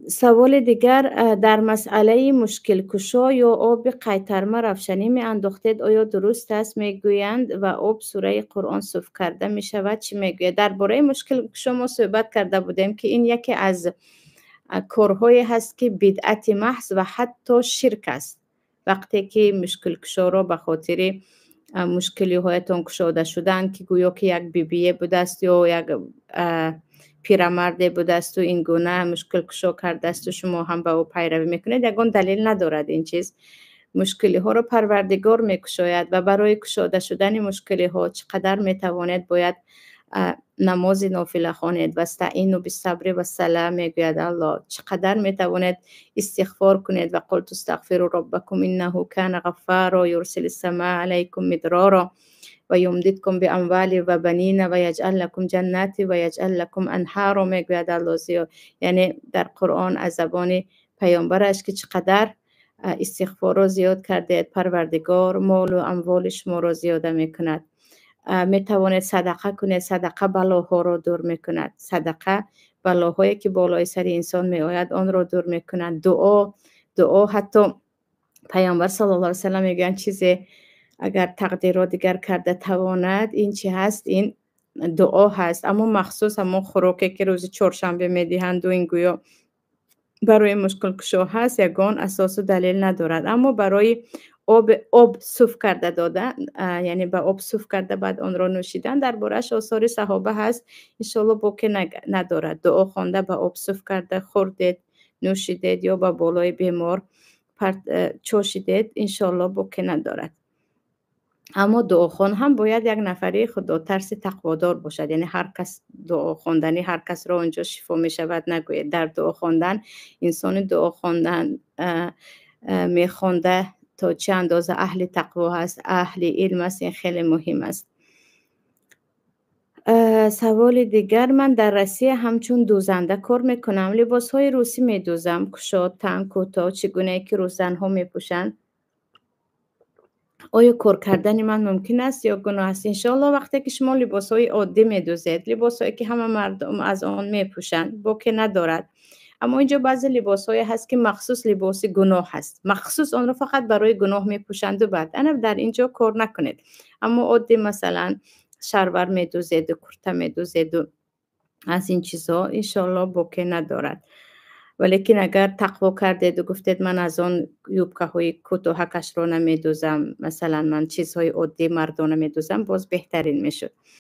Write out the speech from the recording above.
Саволи дигар: дар масъалаи мушкилкушо ё оби қайтарма равшанӣ меандохтед, оё дуруст аст? Мегӯянд, ва об сураи Қуръон суф карда мешавад. Чӣ мегӯяд? Дар бораи мушкилкушо мо суҳбат карда будем, ки ин яке аз корҳое ҳаст, ки бидъати маҳз ва ҳатто ширк аст. Вақте ки мушкилкушоро ба хотири мушкилиҳоятон кушода шудан, ки гӯё ки як бибие будааст ё як пирамарде будаасту ин гуна мушкилкушо кардаасту шумо ҳам ба ӯ пайравӣ мекунед, ягон далел надорад ин чиз. Мушкилиҳоро Парвардигор мекушояд ва барои кушода шудани мушкилиҳо чӣ қадар метавонед, бояд намози нофила хонед. Вастаину биссабри вассала, мегӯяд Аллоҳ. Чӣ қадар метавонед, истиғфор кунед. Ва қулту стағфиру роббакум иннаҳу кана ғаффаро, юрсили самаа алайкум мидроро ва юмдидкум биамвали ва банина ва яҷъал лакум ҷаннати ва яҷъал лакум анҳаро, мегӯяд Аллоҳ зиёд, яъне дар Қуръон аз забони паёмбараш, ки чӣ қадар истиғфорро зиёд кардед, Парвардигор молу амволи шуморо зиёда мекунад. Метавонед садақа кунед. Садақа балоҳоро дур мекунад, садақа балоҳое ки болои сари инсон меояд, онро дур мекунад. Дуо, дуо, ҳатто Паёмбар саллаллоҳу алайҳи васаллам мегӯянд, чизе агар тақдирро дигар карда тавонад, ин чи ҳаст? Ин дуо ҳаст. Аммо махсус ҳамон хӯроке, ки рӯзи чоршанбе медиҳанду ин гӯё барои мушкилкушо ҳаст, ягон асосу далел надорад. Аммо барои об суф карда дода, яъне ба об суф карда, баъд онро нӯшидан, дар борааш осори саҳоба ҳаст, иншоалло, боке надорад. Дуо хонда, ба об суф карда хӯрдед, нӯшидед ё ба болои бемор чошидед, иншоалло, боке надорад. Аммо дуохон ҳам бояд як нафари худотарси тақводор бошад. Яъне ҳар кас дуо хонданӣ, ҳар касро онҷо шифо мешавад нагӯед. Дар дуо хондан инсони дуо хондан мехонда то чӣ андоза аҳли тақво ҳаст, аҳли илм аст, ин хеле муҳим аст. Саволи дигар: ман дар Россия ҳамчун дӯзанда кор мекунам, либосҳои русӣ медӯзам, кушод, танг, кӯтоҳ, чӣ гунае ки русзанҳо мепӯшанд. Оё кор кардани ман мумкин аст ё гуноҳ аст? Иншоалло, вақте ки шумо либосҳои оддӣ медӯзед, либосҳое ки ҳама мардум аз он мепӯшанд, боке надорад. Аммо инҷо баъзе либосҳое ҳаст, ки махсус либоси гуноҳ ҳаст, махсус онро фақат барои гуноҳ мепӯшанду баъд ана дар ин ҷо кор накунед. Аммо оддӣ, масалан, шалвар медӯзеду курта медӯзеду аз ин чизҳо, иншоалло, боке надорад. Валекин агар тақво кардеду гуфтед, ман аз он юбкаҳои кӯтоҳакашро намедӯзам, масалан, ман чизҳои оддии мардона медӯзам, боз беҳтарин мешуд.